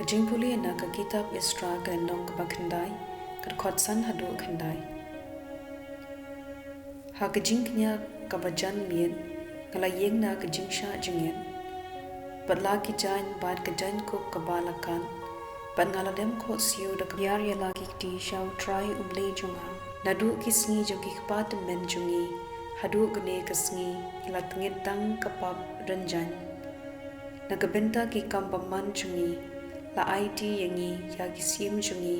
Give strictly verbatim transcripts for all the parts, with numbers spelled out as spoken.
Jingpule na ka kitab Esra ka lynnong kaba khyndai, ka dkhot san haduh khyndai. Ha ka jingkñia kaba jan miet, nga la ïeng na ka jingshah jingit, bad la ki jaiñ bad ka jaiñkup kaba la kat, bad nga la dem khohsiew da ka biar ïa la ki kti sha U Trai U Blei jong nga. Naduh ki sngi jong ki kpa tymmen jong ngi haduh kane ka sngi, ngi la tngit tang ka pap rynjaiñ. Na ka bynta ki kam bymman jong ngi, la aiti ïa ngi ïa ki syiem jong ngi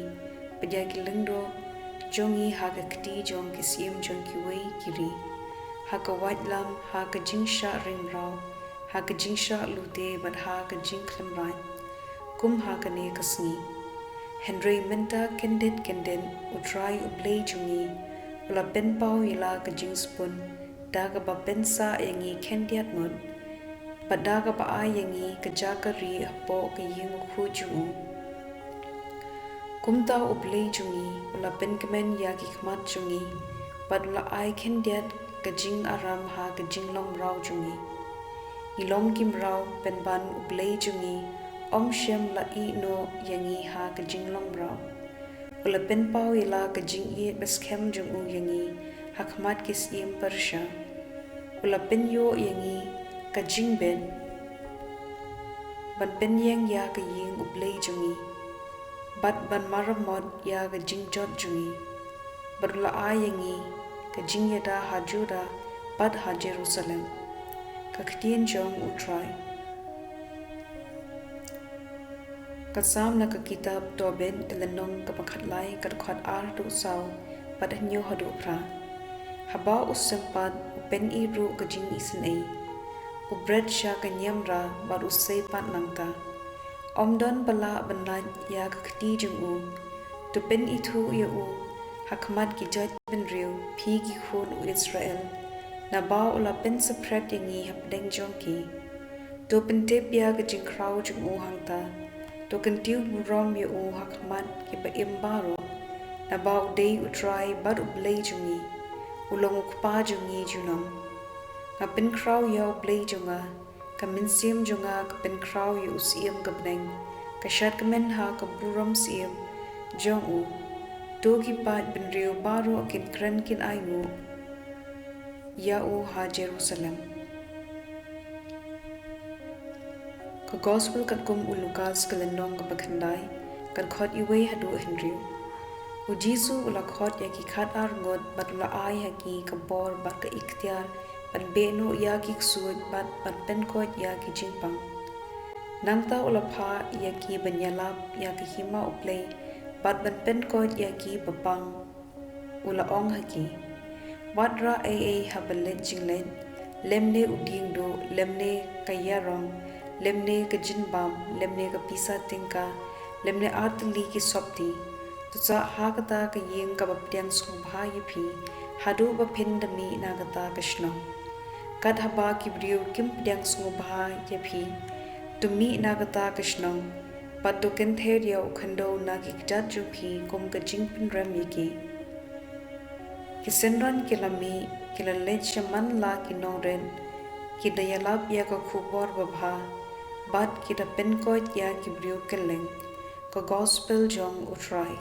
bad ïa ki lyngdoh jong ngi ha ka kti jong ki syiem jong kiwei ki ri, ha ka waitlam, ha ka jingshah ring mraw, ha ka jingshah lute bad ha ka jingkhlem raid, kum ha kane ka sngi. Hynrei mynta kyndit kyndit U Trai U Blei jong ngi u la pynpaw ïa la ka jingsbun, da kaba pynsah ïa ngi khyndiat ngut, bad da kaba ai ïa ngi ka jaka rieh hapoh ka ïing u khuid jong u. Kumta U Blei jong ngi u la pynkmen ïa ki khmat jong ngi, bad u la ai khyndiat ka jingaram ha ka jinglong mraw jong ngi. Ngi long ki mraw pynban U Blei jong ngi um shym la ïeh noh ïa ngi ha ka jinglong mraw. U la pynpaw ïa la ka jingïeit baskhem jong u ïa ngi ha khmat ki syiem Persia. U la pynïoh ïa ngi ka jingbit ban pynïeng ïa ka ïing U Blei jong ngi, bad ban maramot ïa ka jingjot jong ngi, bad u la ai ïa ngi ka jingïada ha Judah bad ha Jerusalem. Ka ktien jong U Trai. Ka Salm na ka kitab Tobit, ka lynnong kaba khatlai, ka dkhot ar haduh saw bad hynñiew haduh phra. Haba u sympat, u pyni ruh ka jingisynei, u bret sha ka niamra bad u sei pat nangta. Ym don ba lah ban lait ïa ka kti jong u. To pynithuh ïa u ha khmat ki jaitbynriew, phi ki khun u Israel, naba u la pynsaphriang ïa ngi hapdeng jong ki. To pyntip ïa ka jingkhraw jong u hangta. To kyntiew burom ïa u ha khmat kiba im baroh, naba u dei U Trai bad U Blei jong ngi, u long U Kpa jong ngi junom. Nga pynkhraw ïa U Blei jong nga, ka mynsiem jong nga ka pynkhraw ïa u Syiem ka bneng, ka shadkmen ha ka burom syiem jong u. To ki paid bynriew baroh kin kren kin ainguh ïa u ha Jerusalem. Ka Gospel katkum u Lukas, ka lynnong kaba khyndai, ka dkhot iwei haduh hynriew. U Jisu u la khot ïa ki khatar ngut bad u la ai ha ki ka bor bad ka iktiar ban beh noh ïa ki ksuid bad ban pynkoit ïa ki jingpang. Nangta u la phah ïa ki ban ïalap ïa ka hima U Blei bad ban pynkoit ïa ki bapang. U la ong ha ki, wat rah ei ei haba leit jingleit, lymne u diengduh, lymne ka ïarong, lymne ka jingbam, lymne ka pisa tyngka, lymne artylli ki sopti. To sah ha kata ka ïing kaba pdiang sngewbha ïa phi, haduh ba phin da mih na kata ka shnong. Kat haba ki briew kim pdiang sngewbha ïa phi, to mih na kata ka shnong, bad to kynther ïa u khyndew na ki kjat jong phi kum ka jingpynrem ïa ki. Ki synran ki la mih, ki la leit sha man la ki nongrit, ki da ïalap ïa ka khubor babha, bad ki da pynkoit ïa ki briew kylleng. Ka Gospel jong U Trai.